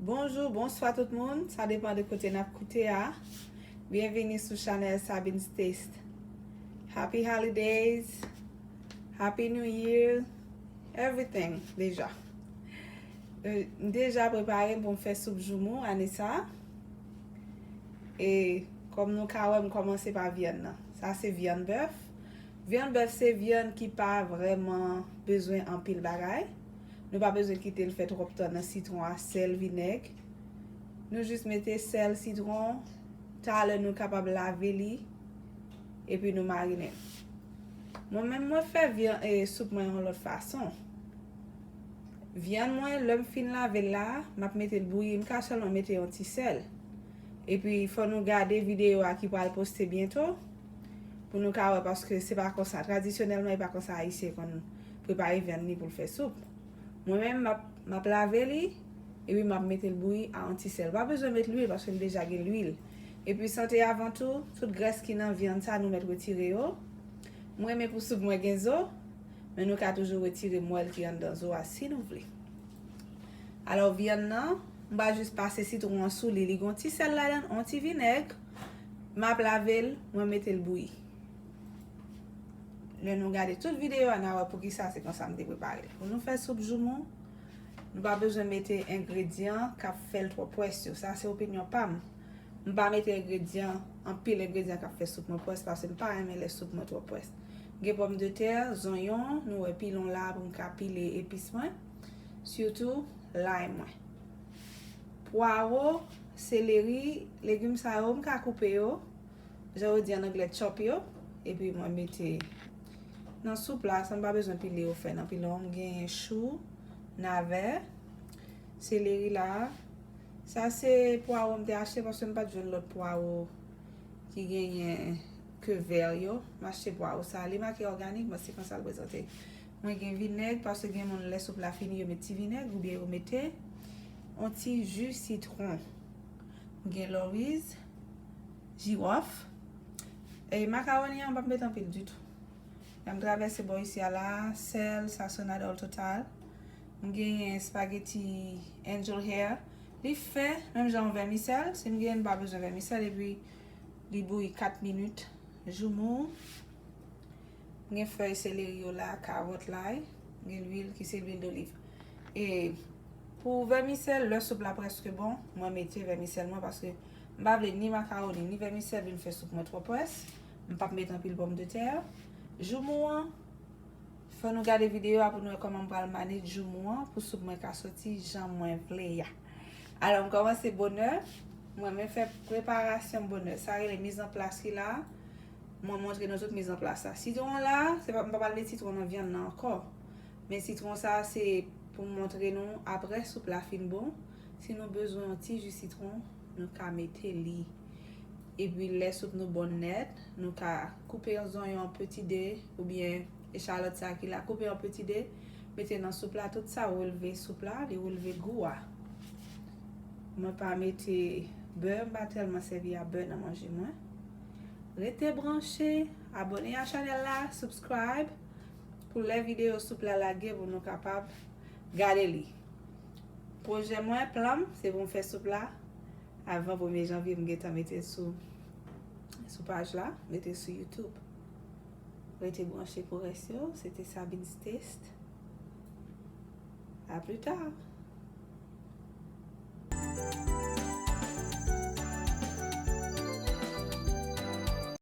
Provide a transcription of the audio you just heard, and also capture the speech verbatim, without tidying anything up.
Bonjou, bonswa tout moun, sa depann de kote n ap koute a. Byenvini sou chanèl Sabine's Taste. Happy holidays, happy new year, everything deja. Euh, m deja prepare m pou m fè soup joumou ane sa. E kòm nou ka wè, m kòmanse pa vyann nan. Sa se vyann bèf. Vyann bèf se vyann ki pa vrèman bezwen anpil bagay. Nou pa bezwen kite l fè twòp tan nan sitwon a, sèl, vinèg. Nou jis mete sèl, sitwon. Talè nou kapab lave li. Epi nou marinen l. Mwen menm, mwen fè vyann, e, soup mwen yon lòt fason. Vyann mwen, lè m fin lave l la, m ap mete l bouyi. M ka sèlman mete yon ti sèl. Epi, fò nou gade videyo a ki pral poste byento pou nou ka wè, paske se pa konsa, tradisyonèlman, e pa konsa Ayisyen konn prepare vyann li pou l fè soup. Mwen menm, m ap, m ap lave li, epi m ap mete l bouyi a yon ti sèl. Pa bezwen met lwil, paske l deja gen lwil. Epi, sante avan tou, tout grès ki nan vyann sa, nou mèt retire yo. Mwen renmen pou soup mwen gen zo, men nou ka toujou retire mwèl ki anndan zo a si nou vle. Alò, vyann nan, m va jis pase sitwon an sou li. Li gon ti sèl ladan, on ti vinèg. M ap lave l, mwen mete l bouyi. Lè nou gade tout videyo a, n a wè poukisa se konsa m te prepare l. Pou nou fè soup joumou, nou pa bezwen mete engredyan k ap fè l twò pwès yo. Sa se opinyon pa m. M pa mete engredyan, anpil engredyan k ap fè soup mwen pwès, paske m pa renmen lè soup mwen twò pwès. Gen pòmdetè, zonyon, nou wè pilon la pou m ka pile epis mwen, sitou lay mwen. Pwawo, seleri, legim sa yo, m ka koupe yo, jan yo di ann anglè, chop yo, epi mwen mete nan soup la, san m pa bezwen pile yo fè nan pilon. M genyen chou, navè, seleri la. Sa se pwawo m te achte paske m pa t jwenn lòt pwawo ki genyen ke vè yo. M achte pwawo sa. Li make òganik, men se konsa l prezante. Mwen gen vinèg, paske gen moun lè soup la fini, yo met ti vinèg oubyen yo mete yon ti ji sitwon. M gen lòriz, jiwòf. E makawoni an, m p ap met anpil ditou. Lè m travèse bò isi a la, sèl, sazonad all total. M genyen spaghetti angel hair. Li fen, menm jan yon vèmisèl. Si m genyen, m pa bezwen vèmisèl. Epi, li bouyi kat minit. Joumou. M gen fèy seleri yo la, kawòt lay. M gen lwil ki se lwil doliv. E pou vèmisèl, lè soup la prèske bon, mwen mete vèmisèl mwen paske m pa vle ni makawoni, ni vèmisèl vin fè soup mwen twò pwès. M p ap met anpil pòmdetè. Joumou an, fò nou gade videyo a pou nou wè kòman m pral manedj joumou an pou soup mwen ka soti jan mwen vle a. Alò, m kòmanse bonè. Mwen renmen fè preparasyon m bonè. Sa rele mizanplas ki la. Mwen montre nou tout mizanplas la. Sitwon la, se pa, m pa pral met sitwon nan vyann nan ankò. Men sitwon sa, se pou m montre nou, apre soup la fin bon, si nou bezwen yon ti ji sitwon, nou ka mete li. Epi lè soup nou bon nèt, nou ka koupe yon zonyon an peti de, oubyen echalòt sa ki la, koupe an peti de, mete nan soup la, tout sa relve soup la, li relve gou a. Mwen pa mete bè, m pa tèlman sèvi a bè nan manje mwen. Rete branche, abòne a chanèl la, subscribe, pou lè videyo soup la lage pou nou kapab gade li. Pwojè mwen, plan m, se pou m fè soup la avan premye janvye, m gentan mete sou, sou paj la, mete sou YouTube. Rete branche pou rès yo, se te Sabine's Taste. À plus tard.